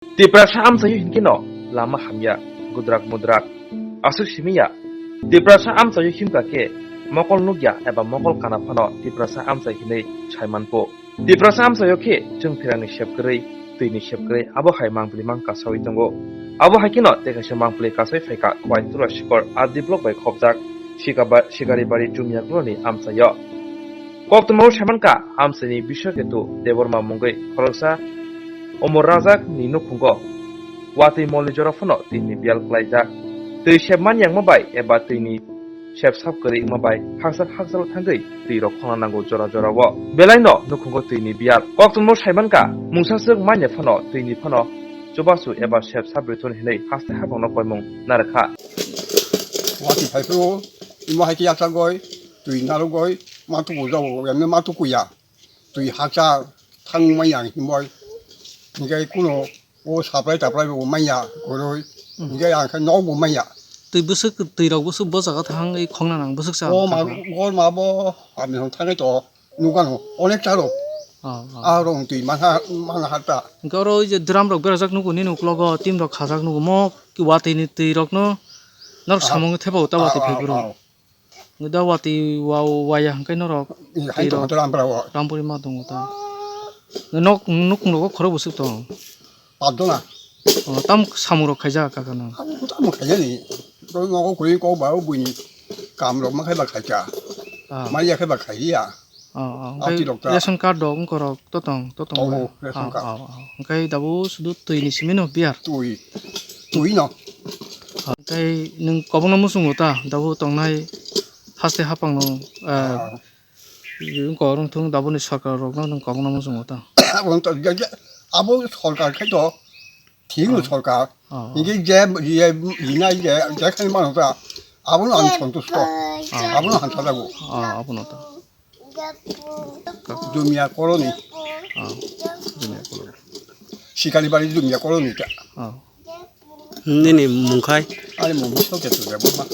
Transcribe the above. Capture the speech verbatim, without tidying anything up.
Tiprasa amchaio hinkhe no lama hamya, gudrak mudrak, aswk simi ya. Tiprasa amchaio himkha khe mokol nukya eba mokol kana phano Tiprasa amchai hinwi saimanpo. Tiprasa amchaio khe chwng pherangni sep kwrwi, twini sep kwrwi, abo hai mangpili mang kasawi tongo. Abo hai kheno tei kaisa mangpili kasai phaikha Khowai Tura Sikor R D block bai khopjak Sikaba-, Sikaribari Jumia Koloni amchaio. Koktwmao saimankha amchaini Biswaketu Debbarma mungwi khoroksa Omor Rajak ni nukhungo watwi molni jora phano twini biyal klaijak. Twi sep manyangma bai eba twini sep sap kwrwi wngma bai hakchal hakchalo thangwi twi rok khongna nango jora jora o. Belai no nukhungo twini biyal. Koktwmao saimankha mungsa swk manya phano twini phano chubachu eba sep sap rwthun hinwi haste hapangno koimung narwkha. Watwi phaiphuru imo hai khe yaksagoi twi narwgoi matuku jago emne matuku ya. Twi hakcha thangmaya himoi. Hinkhe kuno o supply taplai bo manya koroi. Hmm. Hinkhe ang khe nok bo manya. Twi bwswk, twi rok bwswk bo jaga thang, i khongna nang bwswk cha. O ma, thang. Gor ma bo, ani hwn thangwi to, nukano, onek charo. Oh, oh. A rong twi manha, manha ta. Hinkhe oro oi je drum rok berajak nugo, nini uklogo, tim rok khajak nugo, mo watwi ni twi rok no, norok samung thepao ta watwi phai bwrwi. Ah, ah, ah. Da watwi wa-, waya hwnkhe norok. Hai twi tongo rok to Rampura o. Rampuri ma tongo ta. Nok, nukhung rogo khorok bwswk tong? Patdona. O, tam samung rok khaijak kaka nang? Abo tamo khaijani. Nogo kwrwi kok ba buini kam rok ma khaiba khaika. Ah. Ma ya khaiba khaiya. Oh, oh. Hwnkhe ration card rok wngkorok to tong, to tong. Tongo, ration card. Oh, oh, oh. Hwnkhe dabo sudu twi ni simi no biyar. Twi, twi no. Hwnkhe nwng kobongno muchungo ta, dabo tongnai haste hapang no, eh, ah, wngkor wngthung dabo ni sorkar rok no nwng kobongno muchungo ta. Abo wngkha, je, je, abo sorkar khai to, thik no sorkar. Oh, oh. Hinkhe je, je, jinai je, je khai mano ta, abo no ang santusto. Oh. Abo no hamsa jago. Oh, abo no ta. Jumia Colony. Oh, Jumia Colony. Sikalibari Jumia Colony ta. Oh. Nini mung khai? Ani mung Biswakya Tuja Burma.